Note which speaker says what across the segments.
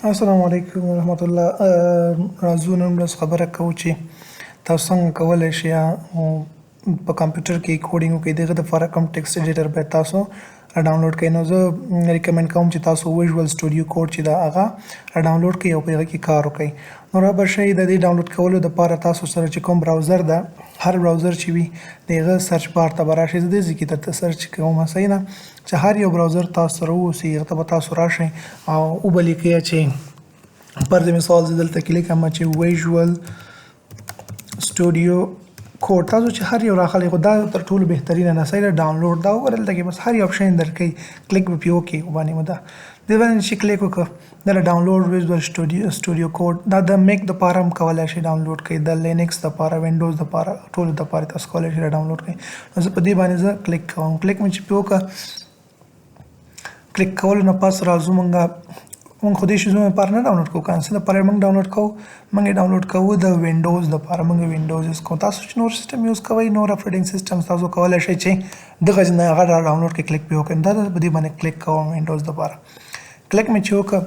Speaker 1: السلام علیکم ورحمت الله. راځو نن ورځ خبره کوو چې تاسو څنګه کولی شئ په کمپیوټر کې کوډینګ وکړئ. دغه دپاره کوم ټیکسټ ایډیټر باید تاسو را ډاونلوډ کړئ. نو زه ریکمنډ کوم چې تاسو ویژوال سټوډیو کوډ چې دا هغه را ډاونلوډ کړئ او په هغه کې کار وکړئ. نو را به شئ د دې ډاونلوډ کولو دپاره تاسو سره چې کوم براوزر ده، هر براوزر چې وي د هغه سرچ بار ته به راشئ. زه دې ځای کې درته سرچ کوم، صحیح ده، چې هر یو براوزر تاسو سره واوسي هغه ته به تاسو راشئ او وبه لیکئ چې فرض مثال زه دلته کې لیکم چې ویژوال سټوډیو کوډ. تاسو چې هر یو راخلی خو دا تر ټولو بهترینه نه، صحیح ده، ډاونلوډ دا وګوره، دلته کې بس هر یو اپشن درکوي، کلیک به پرې وکړي باندې مو دا دې باندې چې کلیک وکړه دله ډاونلوډ ویژوال سټوډیو کوډ، دا د میک دپاره هم کولی شئ ډاونلوډ کړئ، د لینکس دپاره، وینډوز دپاره، ټولو دپاره تاسو کولی شئ ډاونلوډ کړئ. نو زه په دې باندې زه کلیک کوم، کلیک مې چې پرې وکړه، کلیک کولو نه پس راځو مونږ خو دې شیزونو لپاره نه ډاونلوډ کوو، که نه څه دپاره مونږ ډاونلوډ کوو؟ مونږ یې ډاونلوډ کوو د وینډوز دپاره، مونږ وینډوز یوز کوو. تاسو چې نور سیستم یوز کوئ، نور اپریټینګ سیستم تاسو کولی شئ چې دغه ځای نه هغه ډاونلوډ کړئ، کلیک پرې وکړئ. دا په دې باندې کلیک کوم وینډوز دپاره، کلیک مې چې وکړ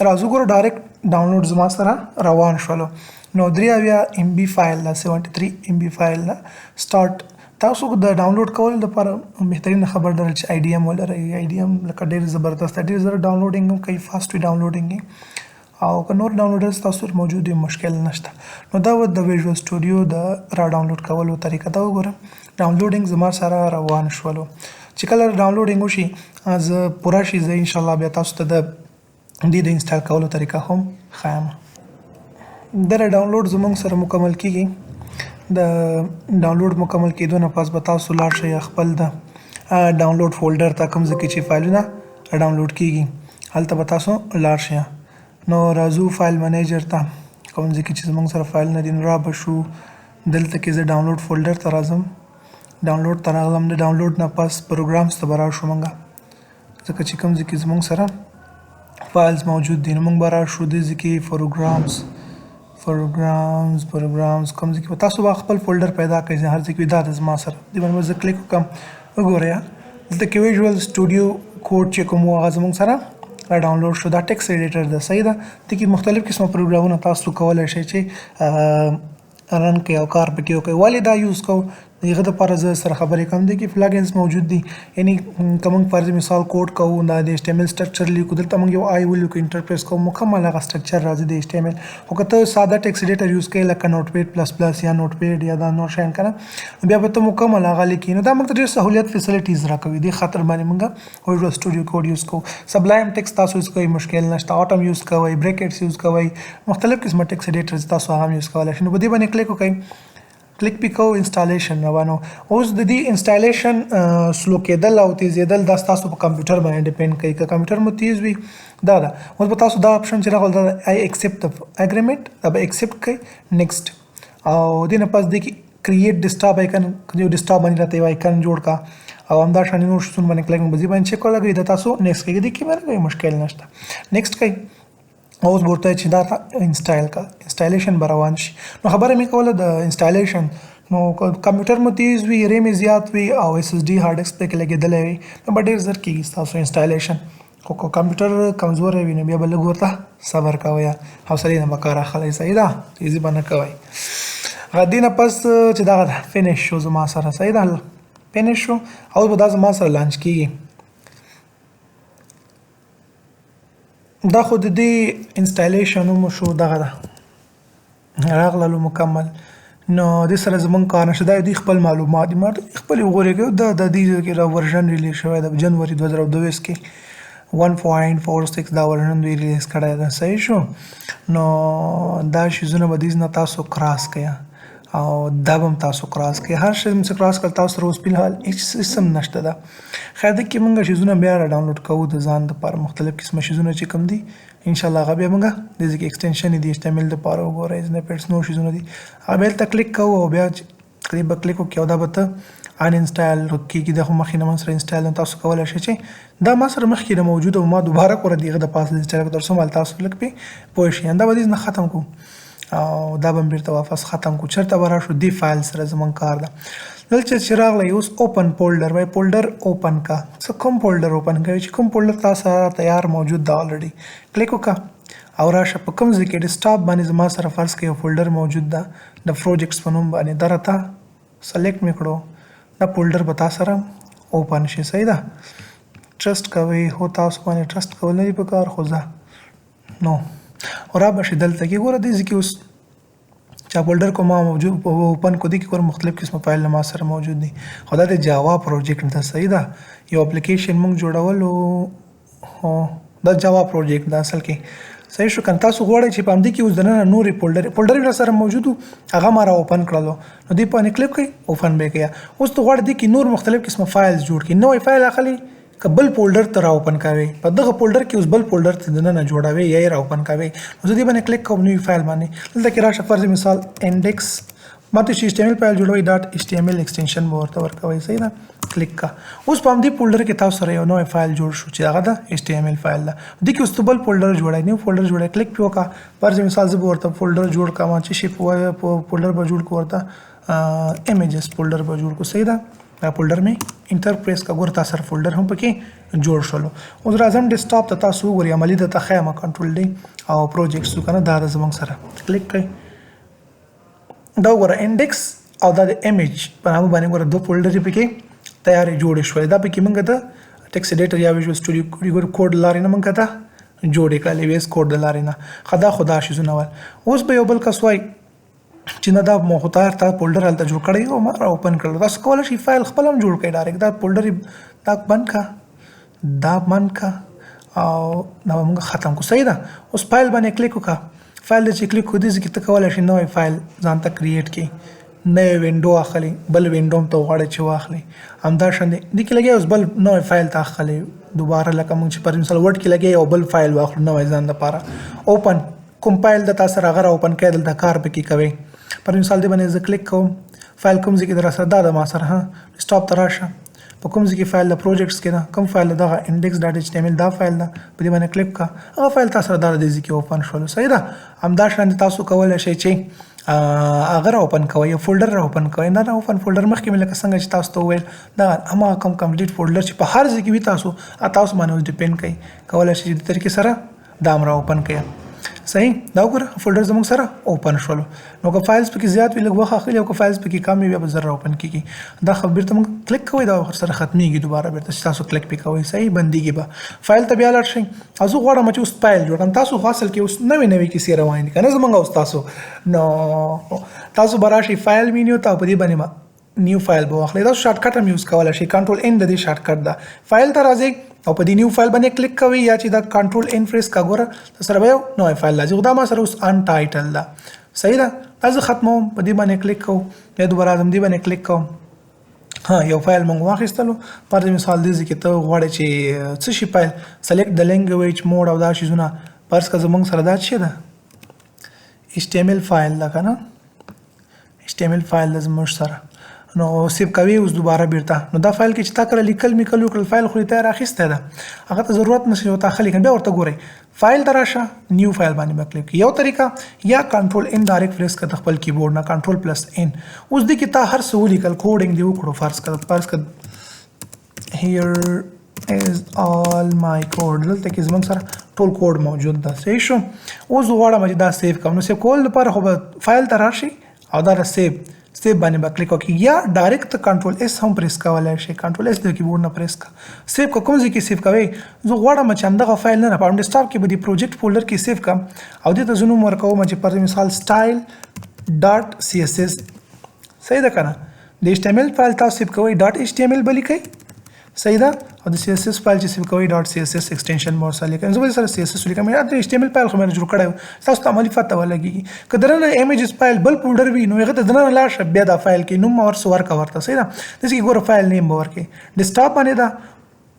Speaker 1: راځو ګورو ډایرکټ ډاونلوډ زما سره روان شولو. نو 73 ایم بي فایل ده، 73 ایم بي فایل ده. سټارټ تاسو د ډاونلوډ کولو لپاره بهترینه خبر ده چې آی ډي ایم ولرئ. آی ډي ایم لکه ډېر زبردست دی، ډېر زر ډاونلوډینګ هم کوي، فاسټ وي ډاونلوډینګ یې، او که نور ډاونلوډرز تاسو سره موجود وي مشکل نشته. نو دا و د ویژوال سټوډیو د را ډاونلوډ کولو طریقه. دا وګوره ډاونلوډینګ زما سره روان شولو. چې کله ډاونلوډینګ وشي زه پوره شي، زه انشاءالله بیا تاسو ته د دې د انسټال کولو طریقه هم ښایم. دغه ډاونلوډ زموږ سره مکمل کیږي. د ډاونلوډ مکمل کېدو نه پس به تاسو لاړ شئ خپل د ډاونلوډ فولډر ته، کوم ځای کې چې فایلونه ډاونلوډ کیږي هلته به تاسو لاړ شئ. نو راځو فایل منیجر ته، کوم ځای کې چې زموږ سره فایلونه دي. نو را به شو دلته کې زه ډاونلوډ فولډر ته راځم، ډاونلوډ ته راغلم. د ډاونلوډ نه پس پروګرامز ته به راشو موږ، ځکه چې کوم ځای کې زموږ سره فایلز موجود دي. نو موږ به راشو دې ځای کې پروګرامز، پروګرامز، پروګرامز، کوم ځای کې به تاسو به خپل فولډر پیدا کړئ. هر ځای کې دا ده زما سره، دې باندې به زه کلیک وکړم. وګورئ دلته کې ویژوال سټوډیو کوډ چې کوم و هغه زموږ سره را ډاونلوډ شو. دا ټیکسټ ایډیټر ده، صحیح ده. دې کې مختلف قسمه پروګرامونه تاسو کولی شئ چې رن کړئ او کار پکې وکړئ. ولې دا یوز کوو؟ د هغه دپاره زه سره خبرې کوم. دې کې پلاګینز موجود دي، یعنی که موږ فرض مثال کوډ کوو، دا د ایچ ټي ایم ایل سټرکچر لیکو، دلته موږ یو آی ولیکو، انټر پریس کوو، مکمل هغه سټرکچر راځي د ایچ ټي ایم ایل. خو که ته ساده ټیکسټ ایډیټر یوز کوې لکه نوټ پیډ پلس پلس یا نوټ پیډ یا دا نور شیان که نه، بیا به ته مکمل هغه لیکې. نو دا موږ ته ډېر سهولیت فیسیلیټیز راکوي، دې خاطر باندې موږ ویژوال سټوډیو کوډ یوز کوو. سبلایم ټیکسټ تاسو یوز کوئ مشکل نشته، آټم یوز کوئ، بریکټس یوز کوئ، مختلف قسمه ټیکسټ ایډیټرز تاسو هغه هم یوز کولی شئ. نو په دې باندې کلیک وکړئ، کلیک پې کوو، انسټالیشن روانو. اوس د دې انسټالیشن سلو کېدل او تیزېدل دا ستاسو په کمپیوټر باندې ډیپند کوي. که کمپیوټر مو تیز وي دا ده. اوس به تاسو دا اپشن چې راغل دا آی اکسپټ اګریمنټ، دا به اکسپټ کړئ، نیکسټ. او دې نه پس دې کې کریټ ډیسکټاپ آیکن، یو ډیسکټاپ باندې راته یو آیکن جوړ کا او همدا شان نور شیزونه باندې کلیک به باندې چک ولګوي، دا تاسو نیکسټ کوئ. دې کې باندې مشکل نشته، نیکسټ کوئ. اوس به ورته چې دا انسټایل کا، انسټالیشن به روان شي. نو خبره مې کوله د انسټالیشن. نو که کمپیوټر مو تیز وي، ریم یې زیات وي او ایس ایس ډي هارډ ډسک پکې لګېدلی وي، نو به ډېر زر کېږي ستاسو انسټالیشن. خو که کمپیوټر کمزوری وي نو بیا به لږ ورته صبر کوئ، حوصلې نه به کار اخلئ، صحیح ده، تیزي به نه کوئ. هغه دې نه پس چې دغه ده فینش شو زما سره، صحیح ده، فینش شو. او اوس به دا زما سره لانچ کېږي. دا خو د دې انسټالیشن هم شو، دغه ده راغللو مکمل. نو دې سره زمونږ کار نشته، دا دوی خپل معلومات دي، ما ته خپلې وګورئ. دا د دې ځای کې دا ورژن ریلیز شوی دی جنوري 2022 کې 1.46 دا ورژن دوی ریلیز کړی دی، صحیح شو. نو دا شیزونه به دې نه تاسو کراس کړئ او دا به هم تاسو کراس کړئ. هر شی چې کراس کړل تاسو سره اوس په الحال هیڅ سیستم نشته ده. خیر دې کې موږ شیزونه بیا را ډاونلوډ کوو د ځان دپاره، مختلف قسمه شیزونه چې کوم دي انشاءالله هغه بیا موږ دې ځای کې اکسټنشن دي ایچ ټي ایم ایل دپاره وګورئ، سنیپټس نور شیزونه دي، هغه بیا هلته کلیک کوو او بیا کلیک به کلیک وکړي او دا به ته ان انسټال کېږي. دا خو مخکې نه ما سره انسټال، نو تاسو کولی شئ چې دا ما سره مخکې نه موجود او ما دوباره کړه د هغه د پاسه انسټال کړو، تر څو مال تاسو لږ پرې پوه شئ. دا به دې نه ختم کړو او دا به بیرته واپس ختم کړو. چېرته به راشو دې فایل سره زموږ کار ده. دلته چې راغلی اوس اوپن فولډر، وایي فولډر اوپن کا. څه کوم فولډر اوپن کوي چې کوم فولډر تاسو سره تیار موجود ده الریډي، کلیک وکړه. او راشه په کوم ځای کې ډیسکټاپ باندې زما سره فرض کړئ یو فولډر موجود ده د پروجیکټس په نوم باندې، دا راته سلیکټ مې کړو، دا فولډر به تا سره اوپن شي. صحیح ده، ټرسټ کوئ؟ هو، تاسو باندې ټرسټ کول نه دي پکار، خو ځه نو را به شي. دلته کې ګوره، دې ځای کې اوس چا فولډر کوم موجود اوپن کو، دي کې ګوره مختلف قسمه فایل ما سره موجود دي، خو دا د جاوا پروجیکټ ده. صحیح ده، یو اپلیکیشن موږ جوړولو، هو دا جاوا پروجیکټ ده اصل کې. صحیح شو کنه؟ تاسو غواړئ چې په همدې کې اوس دننه نورې فولډر را سره موجود وو، هغه ما را اوپن کړلو، نو دې باندې کلیک کړئ، اوپن به یې کړئ. اوس ته غواړې دې کې نور مختلف قسمه فایلز جوړ کړي، نوی فایل اخلي که بل فولډر ته را اوپن کوي، په دغه فولډر کې اوس بل فولډر ته دننه جوړوي یا یې را اوپن کوي. نو زه دې باندې کلیک کوم، نوي فایل باندې دلته کې راشه، فرض مثال انډیکس ماته چې HTML فایل جوړوي، ډاټ HTML اکسټنشن به ورته ورکوي. صحیح ده، کلیک کا. اوس په همدې فولډر کې تاسو سره یو نوی فایل جوړ شو چې هغه د HTML فایل ده. دې کې اوس ته بل فولډر جوړوي، نیو فولډر جوړوي، کلیک پې وکړه. فرض مثال زه به ورته فولډر جوړ کړم، چې شي فولډر به جوړ کړو ورته، ایمیجز فولډر به جوړ کړو. صحیح ده، دا فولډر مې انټر پریس کا، ګوره تاسو سره فولډر هم پکې جوړ شولو. اوس راځم ډیسکټاپ ته، تاسو وګورئ عملي درته ښیم، کنټرول ډي او پروجیکټس کنه، دا ده زموږ سره. کلیک کړئ، دا وګوره انډیکس او دا د ایمیج په نامه باندې ګوره دوه فولډرې پکې تیارې جوړې شولې. دا پکې موږ د ټیکس ایډیټر یا ویژوال سټوډیو کوډ لارې نه موږ دا جوړې کړلې، وی ایس کوډ د لارې نه. ښه، دا خو دا شیزونه ول. اوس به یو بل کس وایي چې نه دا مو خو تیار تا فولډر هلته جوړ کړی او ما را اوپن کړل. تاسو کولی شئ فایل خپل هم جوړ کړئ ډایرکټ، دا فولډر دا بند کړه، دا بند کړه او دا به موږ ختم کړو. صحیح ده، اوس فایل باندې کلیک وکړه. فایل چې کلیک کړو، دې ځای کې ته کولی شې نوی فایل ځان ته کریټ کړې، نوې وینډو اخلي، بل وینډو هم ته غواړې چې واخلې، همدا شان دی. دې کې لګیا اوس بل نوی فایل ته اخلي دوباره، لکه موږ چې پر مثال ورډ کې لګیا یو بل فایل واخلو نوی ځان دپاره. اوپن کوم فایل د تا سره هغه را اوپن کړې، دلته کار پکې کوې. پر مثال دې باندې زه کلیک کوم، فایل کوم ځای کې در سره دا ده ما سره، ها ډیسکټاپ ته راشه، په کوم ځای کې فایل د پروجیکټس کې ده، کوم فایل دغه انډیکس ډاټ ایچ ټي ایم ایل دا فایل ده، په دې باندې کلیک کړه، هغه فایل تاسو سره دا دې ځای کې اوپن شول. صحیح ده، همدا شان تاسو کولی شئ چې هغه را اوپن کوئ، یو فولډر را اوپن کوئ. نه را اوپن فولډر مخکې مې لکه څنګه چې تاسو ته وویل، دا هماغه کوم کمپلیټ فولډر چې په هر ځای کې وي تاسو تاسو باندې اوس ډیپند کوي، کولی شئ چې دې طریقې سره دا هم را اوپن کړئ. صحیح، دا وګوره فولډر زموږ سره اوپن شولو. نو که فایلز پکې زیات وي لږ وخت اخلي، او که فایلز پکې کم وي بیا به زر را اوپن کېږي. دا خو بېرته موږ کلیک کوئ، دا سره ختمېږي دوباره بېرته چې تاسو کلیک پې کوئ. صحیح، بندېږي به. فایل ته بیا لاړ شئ. او زه غواړم چې اوس فایل جوړ کړم. تاسو خو اصل کې اوس نوې نوې کیسې روانې دي که نه زموږ اوس تاسو، نو تاسو به راشئ فایل مینیو ته، او په دې باندې به نیو فایل به واخلئ. تاسو شارټ کټ هم یوز کولی شئ، کنټرول ان د دې شارټ کټ ده. فایل ته راځئ او په دې نیو فایل باندې کلیک کوئ، یا چې دا کنټرول ان پریس کا، ګوره تاسو سره به یو نوی فایل راځي. خو دا ما سره اوس ان ټایټل ده. صحیح ده، دا زه ختموم، په دې باندې کلیک کوم، بیا دوباره راځم دې باندې کلیک کوم. ها یو فایل موږ واخیستلو. فرض مثال دې ځای کې ته غواړې چې څه شي فایل سلیکټ د لینګویج موډ او دا شیزونه، فرض کړه زموږ سره دا څه ده، ایچ ټي ایم ایل فایل ده که نه، ایچ ټي ایم ایل فایل ده زموږ سره. نو سیو کوي اوس دوباره بیرته. نو دا فایل کې چې تا کله لیکل میکل وکړل، فایل خو یې تیار اخیستی ده، هغه ته ضرورت نشته چې ورته اخلي که نه. بیا ورته ګورئ فایل ته راشه، نیو فایل باندې به کلیک کړئ. یو طریقه یا کنټرول ان ډایرکټ پریس کړه د خپل کیبورډ نه، کنټرول پلس ان. اوس دې کې تا هر څه ولیکل، کوډینګ دې وکړو، فرض کړه here is all my code، دلته کې زموږ سره ټول کوډ موجود ده. صحیح شو، اوس زه غواړم چې دا سیو کړم. نو سیو کولو لپاره خو به فایل ته راشي او دا سیو باندې به کلیک وکړي، یا ډایرکټ ته کنټرول اس هم پریس کولی شئ. کنټرول اس د کیبورډ نه پریس کړه، سیو کړه. کوم ځای کې سیو کوئ؟ زه غواړم چې همدغه فایل نه په ډیسکټاپ کې به د پروجیکټ فولډر کې سیو کړم، او دې ته زه نوم ورکوم چې فرض مثال سټایل ډاټ سی اس اس. صحیح ده که نه؟ د ایچ ټي ایم ایل فایل تاسو سیو کوئ، ډاټ ایچ ټي ایم ایل به لیکئ. صحیح ده، او د سی اس اس فایل چې سیو کوئ ډاټ سی اس اس اکسټنشن به ورسره لیکئ. زه به سره سی اس اس ولیکم، یا د ایچ ټي ایم ایل فایل خو مې جوړ کړی و، تاسو ته عملي پته ولګېږي. که درنه ایمیجز فایل بل فولډر وي، نو هغه ته دننه لاړ شه، بیا دا فایل کې نوم ورسره ورکړه ورته. صحیح ده، داسې کې ګوره فایل نیم به ورکړې. ډیسکټاپ باندې دا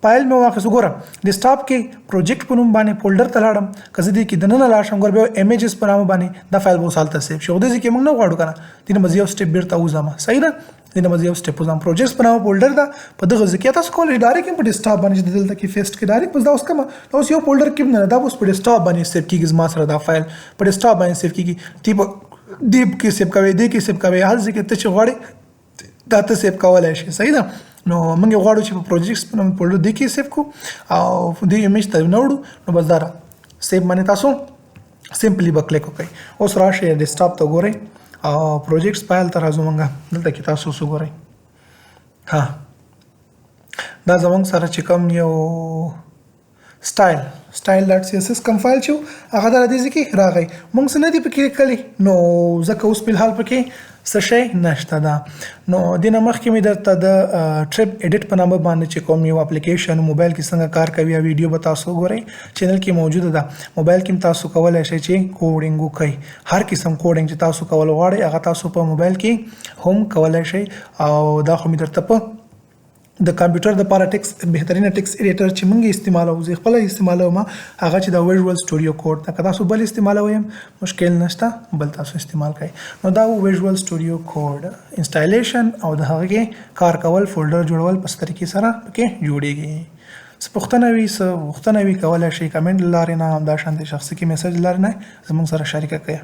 Speaker 1: فایل مې واخیست، ګوره ډیسکټاپ کې پروجیکټ په نوم باندې فولډر ته لاړم، که زه دې کې دننه لاړ شم، ګوره بیا ایمیجز په نامه باندې دا فایل به اوس هلته سیو شي. خو دې ځای کې موږ نه غواړو که نه، دې نه به زه یو سټیپ بېرته وځم. صحیح ده، دې نه به زه یو سټیپ وځم. پروجیکټس په نامه فولډر ده، په دغه ځای کې تاسو کولی شئ ډایرکټ هم په ډیسکټاپ باندې چې دلته کې فیسټ کې ډایرکټ، بس دا اوس کومه، دا اوس یو فولډر کې هم نه ده، دا اوس په ډیسکټاپ باندې سیو کېږي. زما سره دا فایل په ډیسکټاپ باندې سیو کېږي. تی په دې کې سیو کوې، دې کې سیو کوې، هر ځای کې ته چې غواړې دا ته سیو کولی شې. صحیح ده، نو موږ غواړو چې په پروجیکټس په نوم فولډر دې کې سیو کړو او دې ایمیج ته نه وړو، نو بس دا سیو باندې تاسو Simply به کلیک وکړئ. اوس راشئ ډیسکټاپ ته ګورئ او پروجیکټس فایل ته راځو مونږه. دلته کې تاسو اوس وګورئ، ها دا زمونږ سره چې کوم یو style.css کوم فایل چې هغه د دې ځای کې راغی، مونږ څه نه دی پکې لیکلي، نو ځکه اوس په الحال پکې څه شی نشته ده. نو دینه مخکې مې درته د ټریپ ایډیټ په نامه باندې چې کوم یو اپلیکیشن موبایل کې څنګه کار کوي ویډیو به تاسو وګورئ، چینل کې موجوده ده. موبایل کې تاسو کولای شئ چې کوډینګ وکړئ، هر قسم کوډینګ چې تاسو کول غواړئ هغه تاسو په موبایل کې هم کولای شئ. او دا خو مې درته په د کمپیوټر د پاره ټیکس بهترینه ټیکس ایډیټر چې مونږ استعمالوو، زه خپله استعمالوم، هغه چې د ویژوال سټوډیو کوډ ده. که تاسو بل استعمالوئ مشکل نشته، بل تاسو استعمال کړئ. نو دا ویژوال سټوډیو کوډ انسټالیشن او د هغه کې کار کول، فولډر جوړول په څه طریقې سره پکې جوړیږي. څه پوښتنه وي، څه غوښتنه وي، کولی شئ کمنټ له لارې نه، همدا شان د شخصي کې میسج له لارې نه زموږ سره شریکه کړئ.